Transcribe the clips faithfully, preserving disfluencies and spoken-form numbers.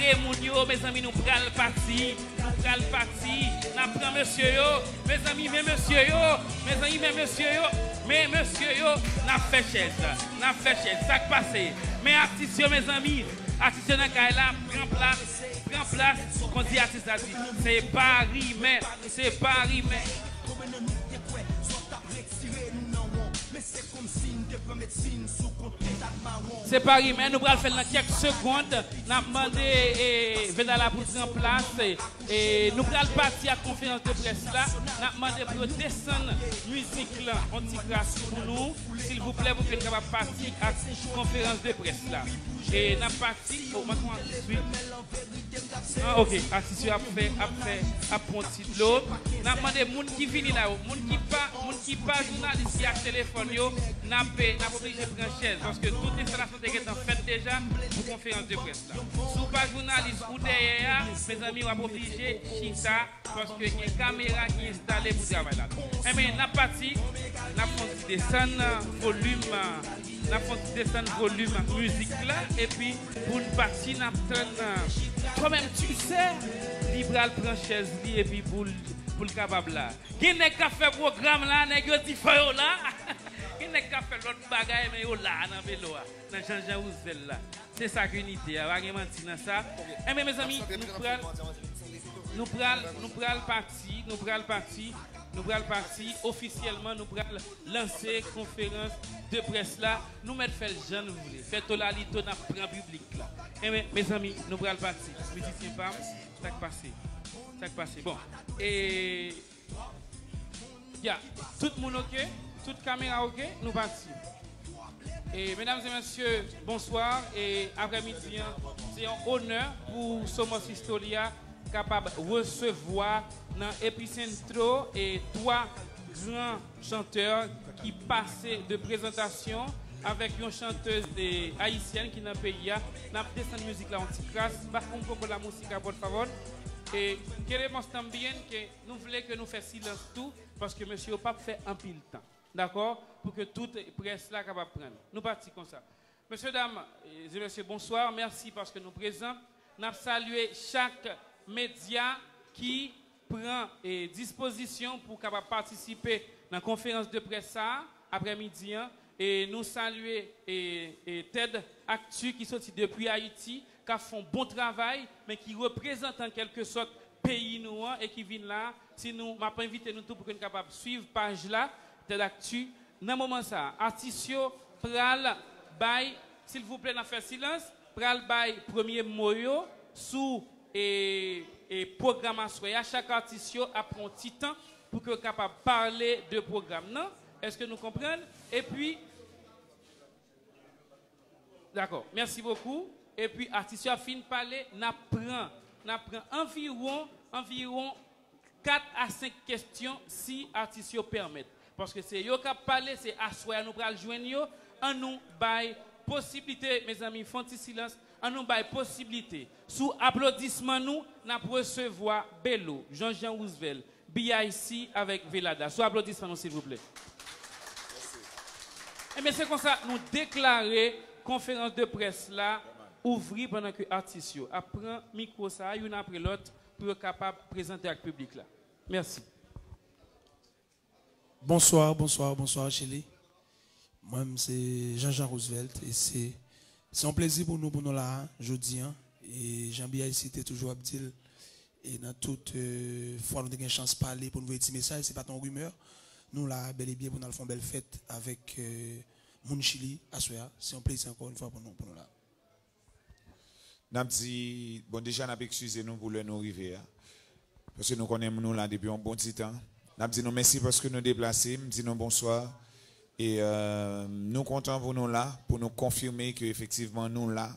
E moun yo, mezanmi, nou pral pati. Nou pral pati. N ap pran mesye yo. Mezanmi, men mesye yo. Mezanmi, men mesye yo. Men mesye yo. N ap fè chèz. N ap fè chèz. Sa k pase? Men atis yo, mezanmi. Atis yo nan kay la. Pran plas. Pran plas. Kondi atis la di. Se pa rimè. Se pa rimè. Se pa rimè, nou pral fè l nan kèk segond. N ap mande, e, Vedala pou l pran plas. E, nou pral pati ak konferans de près la. N ap mande pou yo desann mizik lan yon ti kras pou nou, silvouplè, pou ke n kapab pati ak konferans de près la. E n ap pati, o, mwen kòmanse, wi. Ah, ok. Atis yo ap fè, ap fè, ap pran ti dlo. N ap mande moun ki vini la yo, moun ki pa, moun ki pa jounalis ki ak telefòn yo, n ap, n ap oblije pran chèz, paske tout enstalasyon te gentan fèt deja pou konferans de près la. Si w pa jounalis ou dèyè a, mezanmi, w ap oblije chita, paske gen kamera ki enstale pou travay la. Enben, n ap pati, n ap fè yon ti desann volim, n ap fè yon ti desann volim mizik la, epi pou n pati, n ap tann, kanmenm, tu sais, li pral pran chèz li, epi pou l, pou l kapab la. Gen nèg k ap fè pwogram la, nèg yo di fò yo la. Gen nèg k ap fè lòt bagay, men yo la nan velo a, nan Jean Jean Roosevelt la. Se sa k inite a, pa gen manti nan sa. Enben, mezanmi, nou pral, nou pral, nou pral pati, nou pral pati, nou pral pati ofisyèlman, nou pral lanse konferans de près la. Nou mèt fè l jan nou vle. Fè tolalito, n ap pran piblik la. Enben, mezanmi, nou pral pati. Mizisyen pa m, sa k pase? Sa k pase? Bon, e Ya, tout moun oke? Tout kamera oke? Nou pati. E, medam e mesye, bonswa. E, aprèmidi an, se yon onè pou Somos Historia kapab resevwa nan episentro e twa gran chantè ki pase de prezantasyon avèk yon chantez, e, ayisyèn ki nan peyi a. N ap desann mizik la yon ti kras. Bajo un poco la música, por favor. E, queremos también que Nou vle ke nou fè silans tou, paske mesye yo p ap fè anpil tan. Dakò? Pou ke tout près la kapab pran. Nou pati konsa. Mesye dam, e, e mesye, bonswa. Mèsi paske nou prezan. N ap salye chak medya ki pran, e, dispozisyon pou kapab patisipe nan konferans de près sa a, aprèmidi an. E nou salye, e, e, Ted Actu ki soti depi Ayiti, k ap fè yon bon travay, men ki reprezante an kèlke sòt peyi nou an e ki vin la. Si nou, m ap envite nou tou pou ke n kapab swiv paj la, Ted Actu. Nan moman sa a, atis yo pral bay, silvouplè, n ap fè silans, pral bay premye mo yo sou, e, e, pwogram aswè a. Chak atis yo ap pran yon ti tan pou ke yo kapab pale de pwogram nan. Èske nou konprann? Epi, Dakò, mèsi bokou. Epi, atis yo ap fin pale, n ap pran, n ap pran anviwon, anviwon kat a senk kesyon, si atis yo pèmèt. Paske se yo k ap pale, se aswè a nou pral jwenn yo. Annou bay posiblite, mezanmi, fè yon ti silans. Annou bay posiblite. Sou aplodisman nou, n ap resevwa Belo, Jean Jean Roosevelt, B I C avèk Velada. Sou aplodisman nou, silvouplè. Ebyen, se konsa nou deklare konferans de près la ouvri pandan ke atis yo ap pran mikwo sa a youn apre lòt pou yo kapab prezante ak piblik la. Mèsi. Bonswa, bonswa, bonswa, Chili. Mwen, m se Jean Jean Roosevelt e se, se yon plezi pou nou, pou nou la a, jodi an. E jan B I C te toujou ap di l, e nan tout, e, fwa nou te gen chans pale pou n voye ti mesaj, se pa t yon rimè. Nou la a, bèl e byen, pou n al fè yon bèl fèt avèk, e, moun Chili aswè a. Se yon plezi ankò yon fwa pou nou, pou nou la a. N ap di, bon, deja n ap eskize nou pou lè nou rive a. Paske nou konnen nou la depi yon bon ti tan. N ap di nou mèsi paske nou deplase, m di nou bonswa. E, e, nou kontan pou nou la, pou nou konfime ke efektivman nou la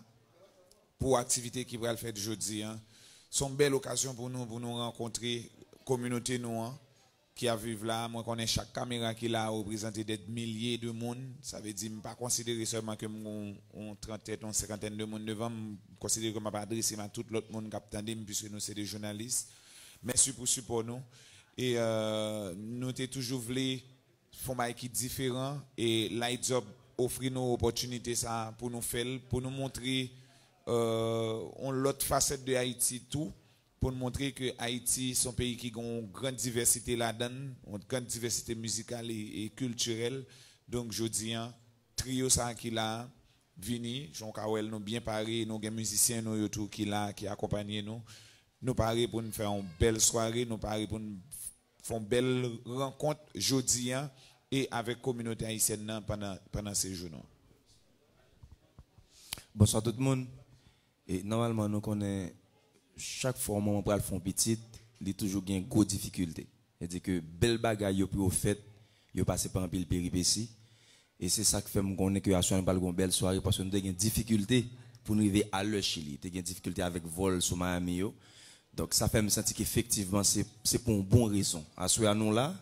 pou aktivite ki pral fèt jodi an. Se yon bèl okazyon pou nou, pou nou rankontre kominote nou an ki ap viv la. Mwen konnen chak kamera ki la reprezante dè milye de moun. Sa vle di m pa konsidere sèlman ke m gon yon trantèn, yon senkantèn de moun devan m. M konsidere ke m ap adrese m a tout lòt moun k ap tande m, piske nou se de jounalis. Mèsi pou sipò nou. E, e, nou te toujou vle fè yon bagay ki diferan, e Lights Up ofri nou opòtinite sa a pou nou fè l, pou nou montre euh, yon lòt fasèt de Ayiti tou, pou n montre ke Ayiti se yon peyi ki gen yon gran divèsite ladan l, yon gran divèsite mizikal e, e kiltirèl. Donk, jodi a, triyo sa a ki la a, vini, jan w ka wè l, nou byen pare, nou gen mizisyen nou yo tou ki la, ki akonpanye nou. Nou pare pou n fè yon bèl sware, nou pare pou n fè yon bèl rankont jodi a e avèk kominote ayisyèn nan pandan, pandan sejou nou. Bonswa tout moun. E nòmalman nou konnen chak fwa yon manman pral fè yon pitit, li toujou gen gwo difikilte. Sètadi ke bèl bagay yo pou yo fèt, yo pase pa anpil peripesi. E se sa k fè m konnen ke aswè a nou pral gen yon bèl sware paske nou te gen difikilte pou n rive alè Chili. Te gen difikilte avèk vòl sou Miami yo. Donk sa fè m santi ke efektivman se se pou yon bon rezon. Aswè a nou la,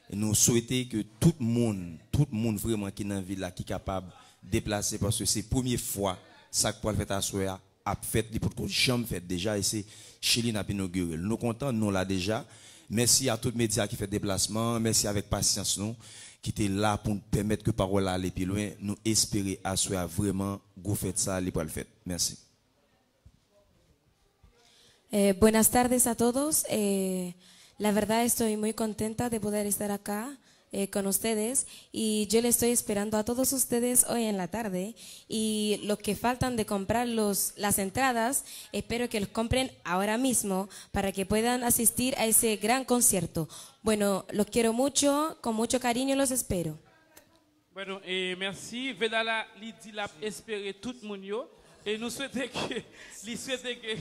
e nou swete ke tout moun, tout moun vrèman ki nan vil la ki kapab deplase paske se premye fwa sa k pral fèt aswè a ap fèt, li potko janm fèt deja e se Chili n ap inogire l. Nou kontan, nou la deja. Mèsi a tout medya ki fè deplasman an, mèsi avèk pasyans nou ki te la pou n pèmèt ke pawòl la ale pi lwen. Nou espere aswè a vrèman gwo fèt sa li pral fèt. Mèsi. Eh, buenas tardes a todos. Eh, la verdad estoy muy contenta de poder estar acá eh, con ustedes y yo le estoy esperando a todos ustedes hoy en la tarde y los que faltan de comprar los, las entradas, espero que los compren ahora mismo para que puedan asistir a ese gran concierto. Bueno, los quiero mucho, con mucho cariño los espero. Bueno, eh, mèsi. Vedala, li di l ap espere tout moun yo. E nou swete ke li swete ke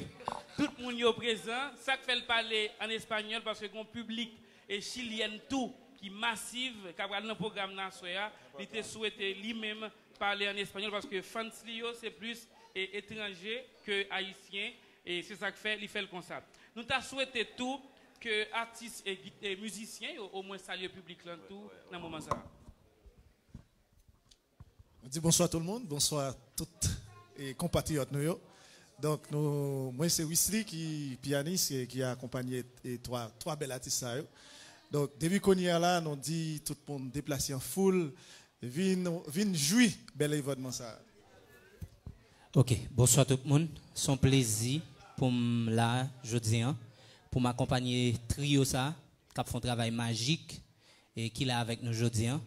tout moun yo prezan. Sa k fè l pale an espanyòl, paske gen yon piblik e chilyèn tou ki masiv k ap pral nan pwogram nan aswè a. Li te swete li menm pale an espanyòl paske fans li yo se plis e etranje ke ayisyen. E se sa k fè li fè l konsa. Nou ta swete tou ke atis e, e mizisyen yo omwen salye piblik lan tou nan moman sa a. Nou di bonswa tout moun, bonswa tout e, konpatriyòt nou yo. Donk nou, mwen se Wisly ki pyanis e ki akonpanye e, twa, twa bèl atis sa yo. Donk depi kounye a la, nou di tout moun deplase an foul, vin, vin jwi bèl evènman sa a. Ok, bonswa tout moun. Se yon plezi pou m la jodi an, pou m akonpanye triyo sa k ap fè yon travay majik e ki la avèk nou jodi an.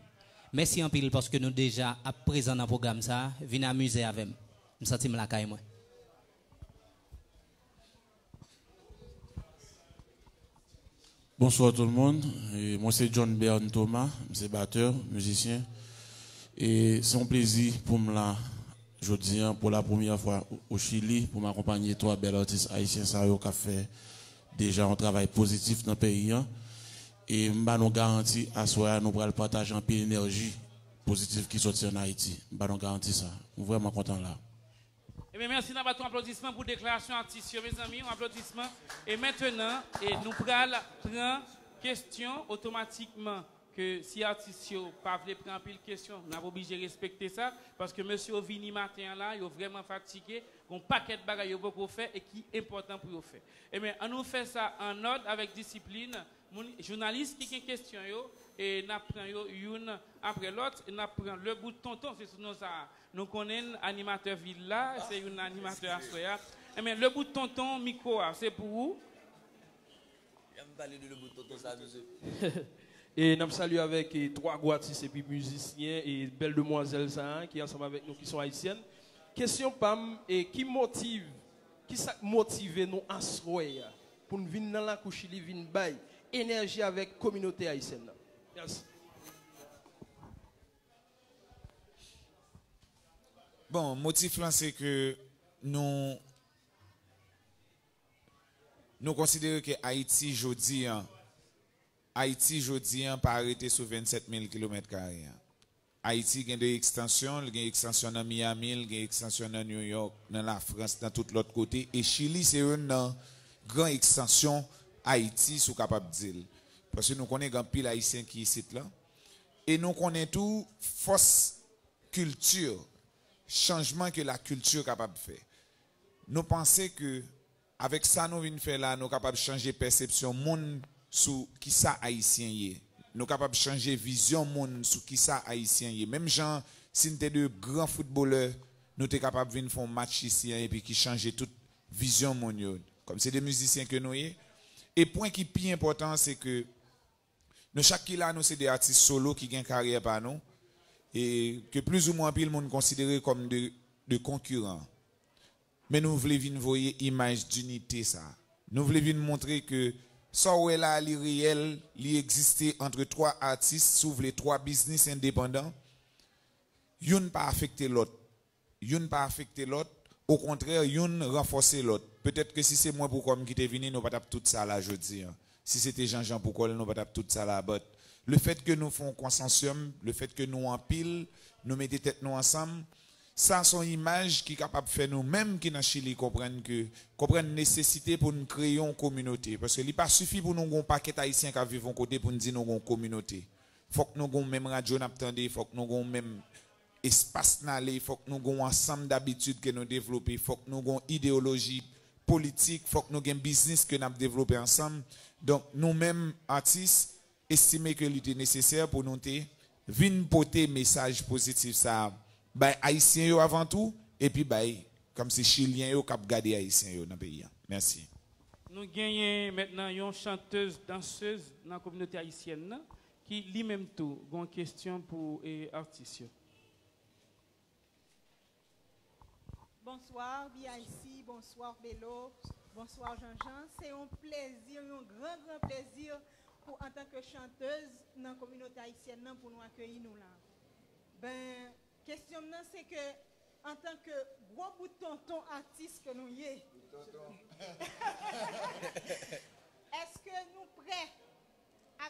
Mèsi anpil paske nou deja ap prezan nan pwogram sa a. Vin amize avè m. M santi m lakay mwen. Bonswa tout moun. E, mwen se John Bern Thomas, m se batè, mizisyen. E se yon plezi pou m la jodi an pou la premyè fwa o Chili pou m akonpanye twa bèl atis ayisyen sa yo k ap fè deja yon travay pozitif nan peyi an. E m ba nou garanti aswè a nou pral pataje anpil enèji pozitif ki soti ann Ayiti. M ba nou garanti sa. M vrèman kontan la. Ebyen mèsi, n ap bat yon aplodisman pou deklarasyon atis yo mezanmi, yon aplodisman. E mentenan e nou pral pran kesyon otomatikman ke si atis yo pa vle pran anpil kesyon, n ap oblije respekte sa, paske mesye yo vini maten an la, yo vrèman fatige, gen yon pakèt bagay yo poko fè e ki enpòtan pou yo fè. Ebyen ann nou fè sa an òd avèk disiplin. Moun, jounalis ki gen kesyon yo, e n ap pran yo youn apre lòt, e n ap pran Le Bout Tonton, se sou non sa a nou konnen l, animatè vil la, se youn nan animatè aswè a. Ebyen Le Bout Tonton, mikwo a se pou ou. Ann pale de Le Bout Tonton sa, mesye. E n ap salye avèk e, twa gwo atis epi mizisyen e bèl demwazèl sa a ki ansanm avèk nou ki se yon ayisyèn. Kesyon pa m, e ki motiv, ki sa k motive nou aswè a? Pou n vin nan lakou Chili vin bay enèji avèk kominote ayisyèn nan. Mèsi. Bon, motif lan se ke nou nou konsidere ke Ayiti jodi an Ayiti jodi an pa rete sou vennsèt mil kilomèt kare an. Ayiti gen de ekstansyon, l gen ekstansyon nan Miami, l gen ekstansyon nan New York, nan Lafrans, nan tout lòt kote. E Chili se youn nan gran ekstansyon Ayiti, si w kapab di l. Paske nou konnen gen anpil Ayisyen ki isit la. E nou konnen tou fòs kilti, chanjman ke lakilti kapab fè. Nou panse ke Avèk sa nou vin fè la, nou kapab chanje pèsepsyon moun sou kisa Ayisyen ye. Nou kapab chanje vizyon moun sou kisa Ayisyen ye. Menm jan si n te de gran foutbolè nou te kapab vin fè yon match isi an epi ki chanje tout vizyon moun yo. Kòm se de mizisyen ke nou ye. E pwen ki pi enpòtan, se ke nou chak ki la, nou se de atis solo ki gen karyè pa nou, e ke plizoumwen anpil moun konsidere kòm de, de konkiran. Men nou vle vin voye imaj dinite sa. Nou vle vin montre ke sa w wè la, li reyèl, li egziste antre twa atis, si w vle, twa biznis endepandan. Youn pa afekte lòt. Youn pa afekte lòt. Okontrè, youn ranfòse lòt. Petèt ke si se mwen pou kò m ki te vini, nou pa t ap tout sa la jodi an. Si se te Jean Jean pou kò l, nou pa t ap tout sa la. But lefèt ke nou fè yon konsansyòm, lefèt ke nou anpil, nou mete tèt nou ansanm, sa se yon imaj ki kapab fè nou menm ki nan Chili konprann ke, konprann nesesite pou n kreye yon kominote. Paske li pa sifi pou nou gen yon pakèt Ayisyen k ap viv yon kote pou n di nou gen yon kominote. Fòk nou gen yon menm radyo n ap tande, fòk nou gen yon menm espas n ale, fòk nou gen yon ansanm dabitid ke nou devlope, fòk nou gen yon ideyoloji politik, fòk nou gen biznis ke n ap devlope ansanm. Donk, nou menm, atis, estime ke li te nesesè pou nou te vin pote mesaj pozitif sa a bay Ayisyen yo avan tou, epi bay, kòmsi, Chilyen yo k ap gade Ayisyen yo nan peyi a. Mèsi. Nou genyen mentnan yon chantez, dansez nan kominote ayisyèn nan, ki li menm tou gon kesyon pou eh, atis yo. Bonsoir B I C, bonsoir Belo, bonsoir Jean Jean. Se yon plezi, yon gran gran plezi pou antanke chantez nan kominote ayisyèn nan pou nou akeyi nou la. Ben, kesyon m nan se ke antanke gwo bout tonton atis ke nou ye, èske nou prè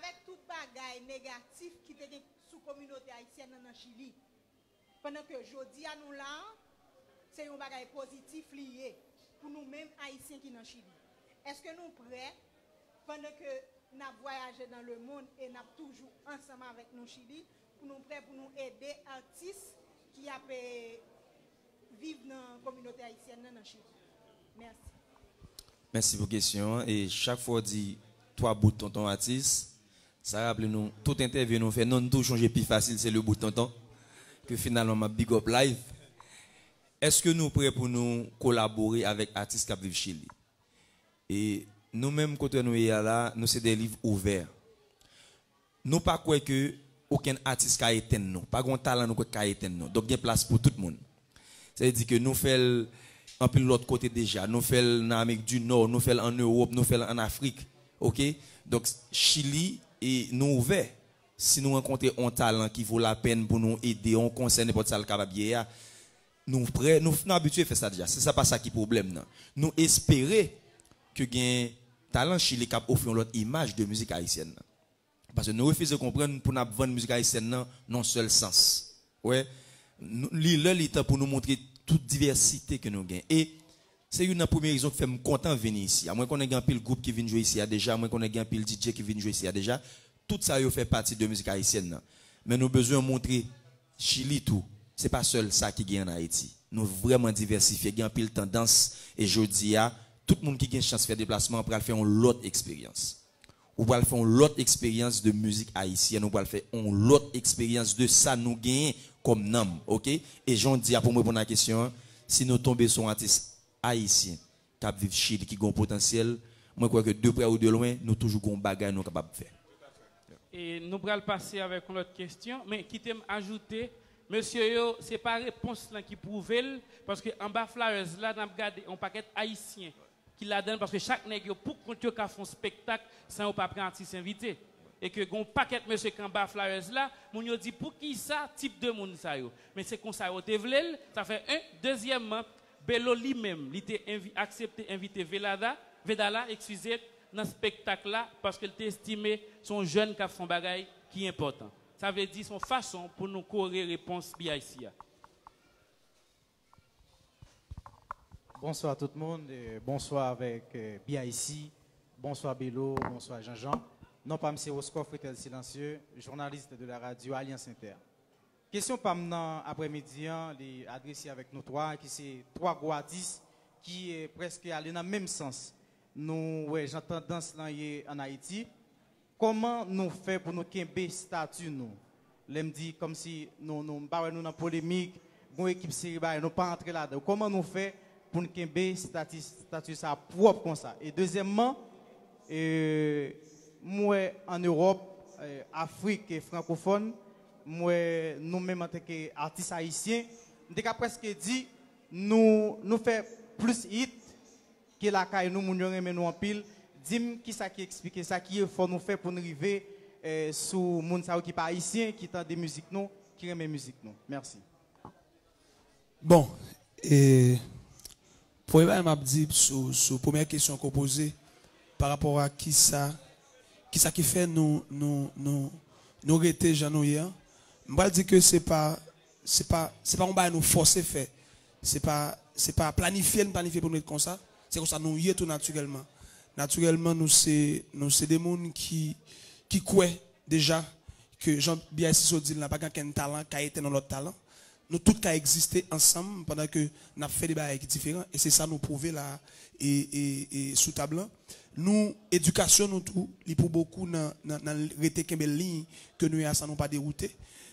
avèk tout bagay negatif ki te gen sou kominote ayisyèn nan nan Chili? Pandan ke jodi a nou la a, se yon bagay pozitif li ye pou nou menm Ayisyen ki nan Chili. Èske nou prè, pandan ke n ap vwayaje nan lemonn e n ap toujou ansanm avèk nou Chili, pou nou prè pou nou ede atis ki ap eh, viv nan kominote ayisyèn nan nan Chili? Mèsi. Mèsi pou kesyon an. E chak fwa w di twa bout tonton atis, sa raple nou tout entèvyou nou fè, nou, nou toujou chonje pi fasil se le bout tonton. Ke finalman m ap big up live. Èske nou prè pou nou kolabore avèk atis k ap viv Chili? E nou menm kote nou ye a la, nou se de liv ouvè. Nou pa kwè ke okenn atis ka etenn nou. Pa gen yon talan nou kwè k ka etenn nou. Donk gen plas pou tout moun. Sa vle di ke nou fè l anpil lòt kote deja. Nou fè l nan Amerik di Nò, nou fè l ann Ewòp, nou fè l ann Afrik. Oke? Donk Chili, e nou ouvè. Si nou rankontre yon talan ki vo lapèn pou nou ede, yon konsèy, nenpòt sa l kapab ye a, nou prè, nou, nou abitye fè sa deja. Se sa pa sa ki pwoblèm nan. Nou espere ke gen talan Chili k ap ofri yon lòt imaj de mizik ayisyèn nan. Paske nou refize konprann pou n ap vann mizik ayisyèn nan nan sèl sans. Wè, li lè li tan pou nou montre tout divèsite ke nou gen. E se youn nan premye rezon k fè m kontan vini isi a. Mwen konnen gen anpil gwoup ki vin jwe isi a deja, mwen konnen gen anpil D J ki vin jwe isi a deja. Tout sa yo fè pati de mizik ayisyèn nan. Men nou bezwen montre Chili tou, se pa sèl sa ki gen ann Ayiti. Nou vrèman divèsifye, gen anpil tandans, e jodi a, tout moun ki gen chans fè deplasman an pral fè yon lòt eksperyans. Ou pral fè yon lòt eksperyans de mizik ayisyèn, ou pral fè yon lòt eksperyans de sa nou genyen kòm nanm, oke? E jan w di a, pou m reponn a kesyon an, si nou tonbe sou yon atis ayisyen k ap viv Chili, ki gen yon potansyèl, mwen kwè ke de prè ou de lwen, nou toujou gen yon bagay nou kapab fè. E nou pral pase avèk yon lòt kesyon, men kite m ajoute, mesye yo, se pa repons lan ki pwouve l, paske anba flyers la, n ap gade yon pakèt Ayisyen ki ladan l, paske chak nèg yo pou kont yo ka fè yon spektak san yo pa pran atis envite. E ke gen yon pakèt mesye k anba flyers la, moun yo di poukisa tip de moun sa yo. Men se konsa yo te vle l, sa fè en. Dezyèmman, Belo li menm, li te envi, aksepte envite Velada, Vedala, eskize, nan spektak la, paske l te estime se yon jèn k ap fè yon bagay ki enpòtan. Sa vle di se yon fason pou nou kore repons B I C a. Bonsoir tout moun, eh, bonsoir avèk eh, B I C, bonsoir Belo, bonsoir Jean Jean. Non pa m se Oscar Fretel Silencieux, journaliste de la radio Alliance Inter. Kesyon pa m nan aprèmidi an, li adrese avèk nou twa, ki se twa gwo atis ki eh, prèske ale nan menm sans. Nou wè jan tandans lan ye ann Ayiti. Kòman nou fè pou nou kenbe stati nou? Lè m di kòmsi nou, nou, m pa wè nou nan polemik, Gon ekip seri bagay, nou pa antre ladan. Kòman nou fè pou n kenbe stati, stati sa pwòp konsa? E dezyèmman, e, m wè an Ewòp, e, Afrik e frankofòn, m wè nou menm antanke atis ayisyen, m te ka prèske di nou, nou fè plis hit ke lakay nou, moun yo renmen nou anpil. Di m kisa ki eksplike sa, ki efò nou fè pou n rive, e, sou moun sa yo ki pa ayisyen, ki tande mizik nou, ki renmen mizik nou. Mèsi. Bon, e, premye bagay m ap di sou, sou premyè kesyon ke w poze pa rapò a kisa, kisa ki fè nou, nou, nou, nou rete jan nou ye an, m pral di ke se pa, se pa, se pa yon bagay nou fòse fè. Se pa, se pa planifye n planifye pou nou ret konsa. Se konsa nou ye tou natirèlman. Natirèlman, nou se, nou se de moun ki, ki kwè deja ke jan B I C sot di l la, pa gen okenn talan k ka etenn yon lòt talan. Nou tout ka egziste ansanm pandan ke n ap fè de bagay ki diferan. E se sa nou pwouve la e, e, e sou tab lan. Nou, edikasyon nou tou, li pou bokou nan, nan, nan rete kenbe liy ke nou ye a san nou pa dewoute.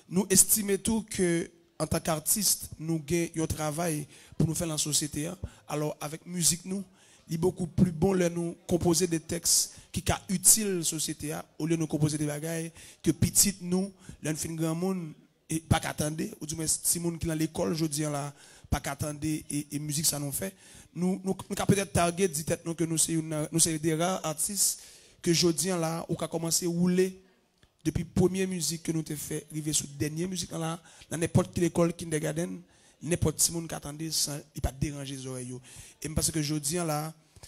Nou estime tou ke antanke atis, nou gen yon travay pou nou fè nan sosyete an. Alò, avèk mizik nou, li bokou pli bon lè nou konpoze de tèks ki ka itil sosyete a, olye nou konpoze de bagay ke pitit nou, lè n fin granmoun, e pa ka tande, oudimwens timoun ki nan lekòl jodi an la pa ka tande e, e mizik sa nou fè. Nou, nou, nou ka petèt tage di tèt nou ke nou se youn nan, nou se de ra atis ke jodi an la ou ka kòmanse woule depi premye mizik ke nou te fè rive sou dènye mizik lan la, nan nenpòt ki lekòl, kindergarten, nenpòt timoun ka tande san li pa deranje zòrèy yo. E m panse ke jodi an la,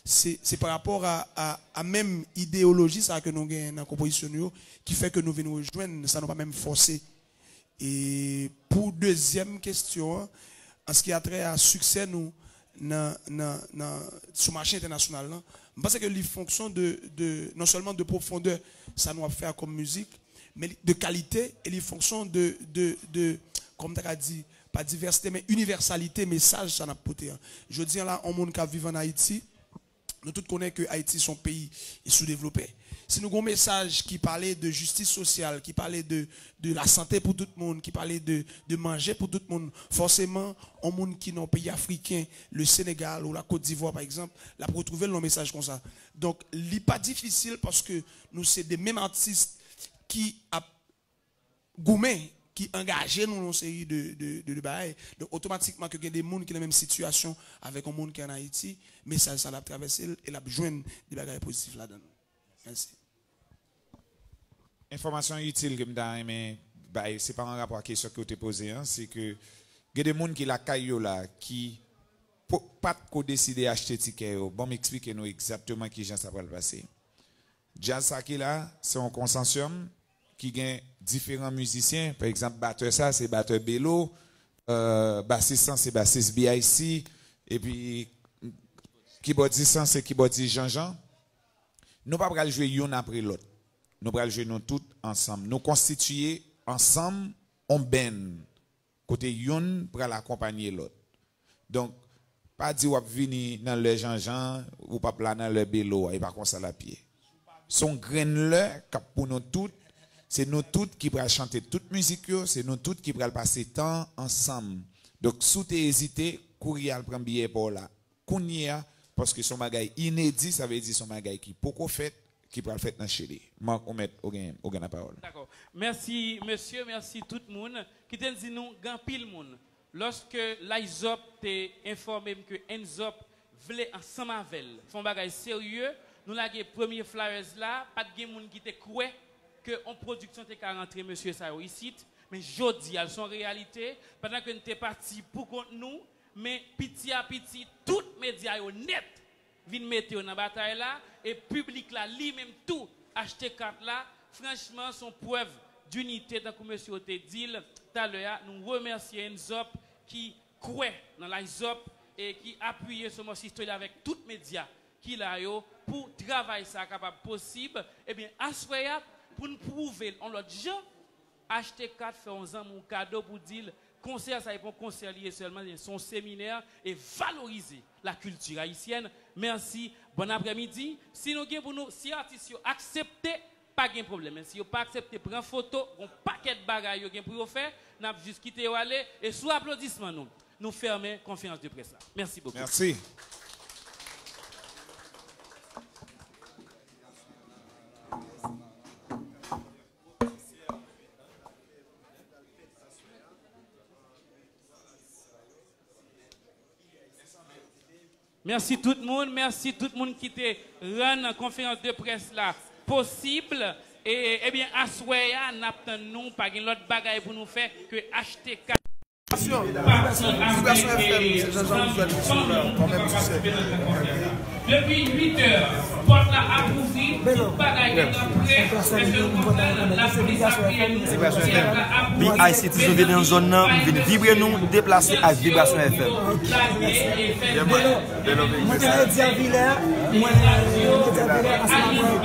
se, se pa rapò a, a, a menm ideyoloji sa ke nou gen nan konpozisyon nou yo ki fè ke nou vin rejwenn san nou pa menm fòse. E pou dezyèm kesyon an, an ce qui a trait à siksè nou nan, nan, nan, sou mache entènasyonal lan, m panse ke li fonksyon de, de, non sèlman de pwofondè sa nou ap fè a kòm mizik, men li, de kalite, e li fonksyon de, de, de, kòman m ta ka di, pa divèsite, men inivèsalite mesaj sa n ap pote an. Jodi an la, yon moun k ap viv ann Ayiti, nou tout konnen ke Ayiti se yon peyi soudevlope. Si nou gen yon mesaj ki pale de jistis sosyal, ki pale de, de lasante pou tout moun, ki pale de, de manje pou tout moun, fòseman, yon moun ki nan yon peyi afriken, le Senegal ou la Côte d'Ivoire, pa egzanp, l ap retwouve l nan yon mesaj konsa. Donk, li pa difisil paske nou se de menm atis ki ap goumen, ki angaje nou nan yon seri de, de, de, de bagay. Donk, otomatikman ke gen de moun ki nan menm sitiyasyon avèk yon moun ki ann Ayiti, mesaj sa l ap travèse l e l ap jwenn de bagay pozitif ladan l. Mèsi. Enfòmasyon itil ke m ta renmen bay, se pa an rapò ak kesyon ke w te poze an, se ke gen de moun ki lakay yo la, ki po- pa t ko deside achte tikè yo. Ban m eksplike nou egzakteman kijan sa pral pase. Djaz sa ki la, se yon konsansyòm ki gen diferan mizisyen. Pa egzanp, batè sa, se batè Belo, euh, basis lan, se basis B I C, epi kibòdis lan, se kibòdis Janjan. Nou pa pral jwe youn apre lòt. Nou pral jwe nou tout ansanm. Nou konstitiye ansanm on band kote youn pral akonpanye lòt. Donk, pa di w ap vini nan lè Janjan, ou p ap la nan lè Belo a, e pa konsa l ap ye. Se yon grenn lè k ap pou nou tout, se nou tout ki pral chante tout mizik yo, se nou tout ki pral pase tan ansanm. Donk, si w te ezite, kouri al pran biyè pa w la kounye a, paske se yon bagay inedi, sa vle di se yon bagay ki poko fèt, ki pral fèt nan Chili. Marc, ou mèt, ou gen, ou gen lapawòl. Dakò. Mèsi, mesye, mèsi tout moun. Kite n di nou, gen anpil moun. Lòske Layzòp te enfòme m ke Enzòp vle ansanm avè l fè yon bagay serye, nou lage premye flyers la, pa t gen moun ki te kwè ke yon pwodiksyon te ka rantre mesye sa yo isit, men jodi a l se yon reyalite, pandan ke n te pati pou kont nou, men piti a piti, tout medya yo nèt vin mete yo nan batay la, e piblik la li menm tou achte kat la, franchman, se yon prèv dinite, tankou mesye yo te di l talè a, nou remèsye Enzòp ki kwè nan Layzòp e ki apiye sou mòso istwa avèk tout medya ki la yo pou travay sa a kapab posib. Ebyen, aswè a, pou n pwouve l yon lòt jan, achte kat, fè yon zanmi w kado pou di l konsè sa e pa yon konsè li ye sèlman, se yon seminè e valorize la culture haïtienne. Mèsi, bòn aprèmidi. Si nou gen pou nou, si atis yo aksepte, pa gen pwoblèm. Men si yo pa aksepte pran foto, gon pakèt bagay yo gen pou yo fè. N ap jis kite yo ale e sou aplodisman nou, nou fèmen konferans de près la. Mèsi bokou. Mèsi. Mèsi tout moun, mèsi tout moun ki te rann konferans de près la posib. E, ebyen, aswè a, n ap tann nou, pa gen lòt bagay pou nou fè ke achte kat. Vibration F M, se Jean Jean Louis Joël ki sou la, kòm M C. Depi uit è, pòt la ap ouvri, tout bagay gentan prè, èske nou konprann, lapolis ap veye nou, tèt la ap bouje. B I C T, nou vin nan zòn nan, m vin vibre nou, deplase ak Vibration F M. Mwen te Eddy Avila, mwen Eddy Avila, ansanm avèk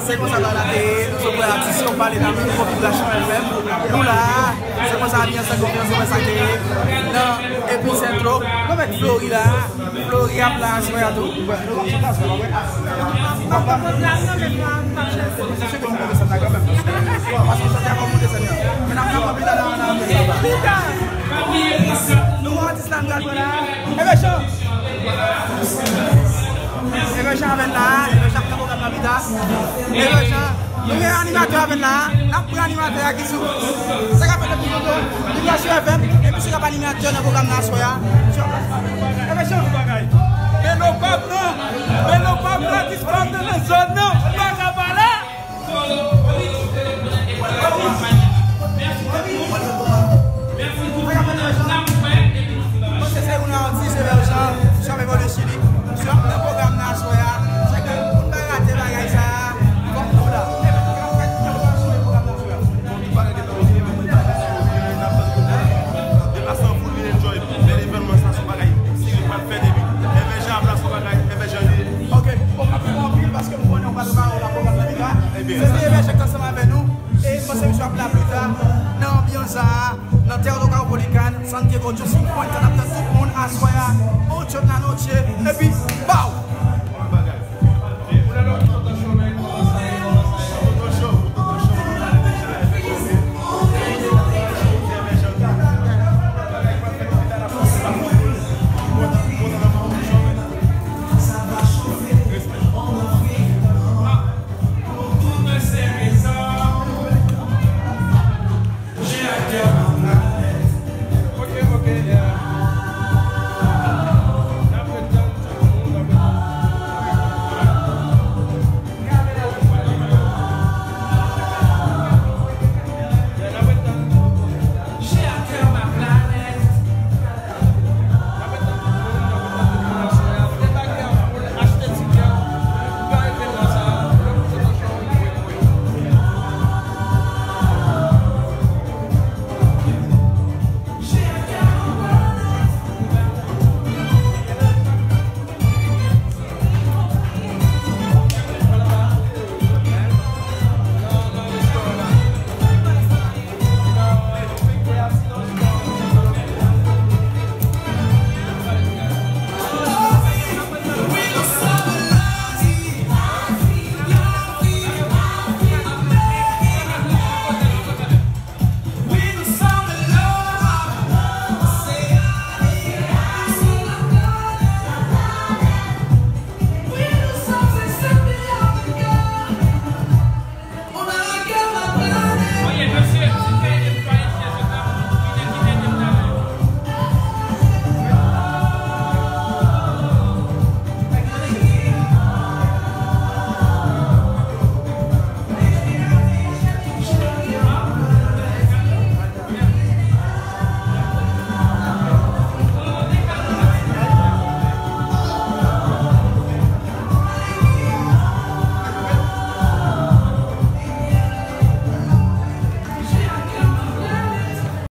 Se konsa bagay la te ye, nou sot wè atis yo pale nan mikwo Vibration F M. Nou la, se konsa ambyans la konferans de près la te ye. Nan episentro, nou met Flori la, Flori ap la aswè a tou. Paske chante a pa monte sèn nan. Men n ap pran pita nan, nan, nan. Nou wè atis la, nou pral pran la. Ebyen, Jean. Ebyen, Jean avè n la, ebyen, Jean ap nan pwogram nan pita. Ebyen, Jean, nou gen animatè avè n la, n ap pran animatè a ki sou. Sa k ap fèt depi tantò, Vibration F M, e misye k ap animatè nan pwogram nan aswè a. Ebyen, Jean. Melo pa pran, Melo pa pran, atis pa nan zòn nan, pa ka pa la. Deplase anpil, vin enjoy bèl evènman sa, se yon bagay serye k pral fèt epi Èvè Jan ap la, se yon bagay Èvè Jan li ye. Ok, bon, m ap fè anpil paske m konnen w pral prepare w nan pwogram nan pita. Se te Èvè Jan k ansanm avè nou. E m panse misye ap la pita nan anbyans sa a, nan Teatro Caupolicán, Santiago, Justin Point, n ap tann tout moun aswè a, ocho de la noche, epi, pow!